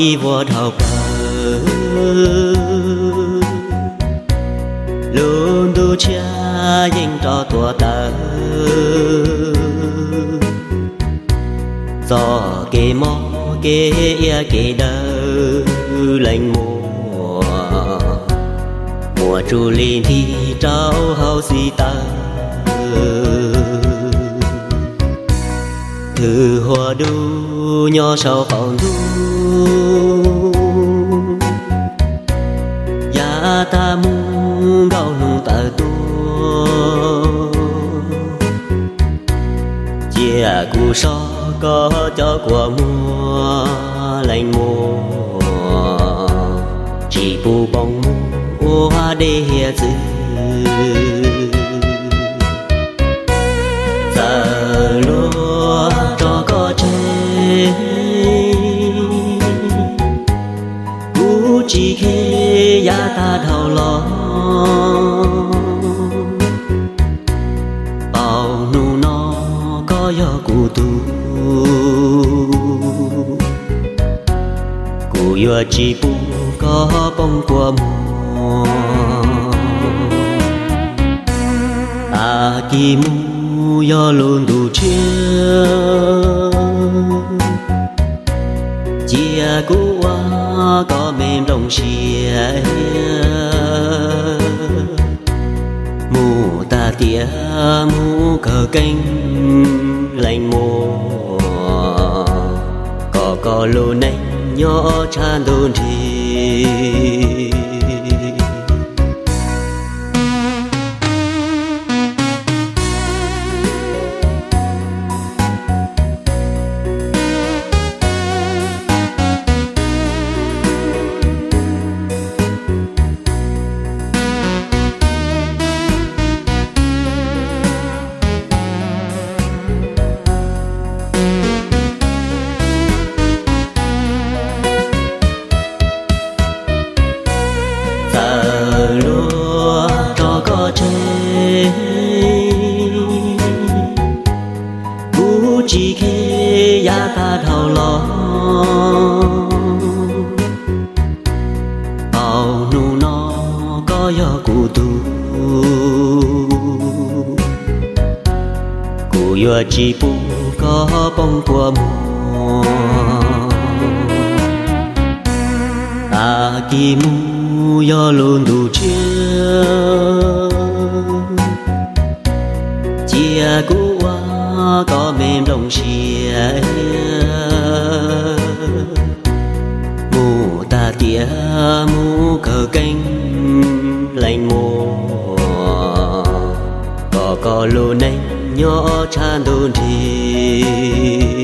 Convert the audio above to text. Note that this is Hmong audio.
ib vuag dhau plaws, lub ntuj tshiab yeej rov tuag taws. Txoj kev mob kev iab kev dawb leej muam, muaj tsuj li nthi rau hauv xis taw. Thwj huam dub nyob saum qaum ntuj, yav tag mus nkauj hnub tawm tuaj. Cia kuv soj koj cov kua muag leej muam, tsis pub poob mus ua dej hiav txwv. Txawm luag tso koj tseg, kuv tsis khe yav tag dhau los. Tau hnub no koj yog kuv tug, kuv yuav tsis pub koj poob kua muag. Tag kis mus yog lub ntuj tshiab, cia kuv ua koj me nplooj siab. Mus tag tiam mus kawg keeb leej muam, kom koj lub neej nyob tshaj ntuj nrig. Txawm luag tso koj tseg, kuv tsis khe yav tag dhau los. Tau hnub no koj yog kuv tug, kuv yuav tsis pub koj poob kua muag. Tag kis mus yog lub ntuj tshiab, cia kuv ua koj me nplooj siab. Mus tag tiam mus kawg keeb leej muam, kom koj lub neej nyob tshaj ntuj nrig.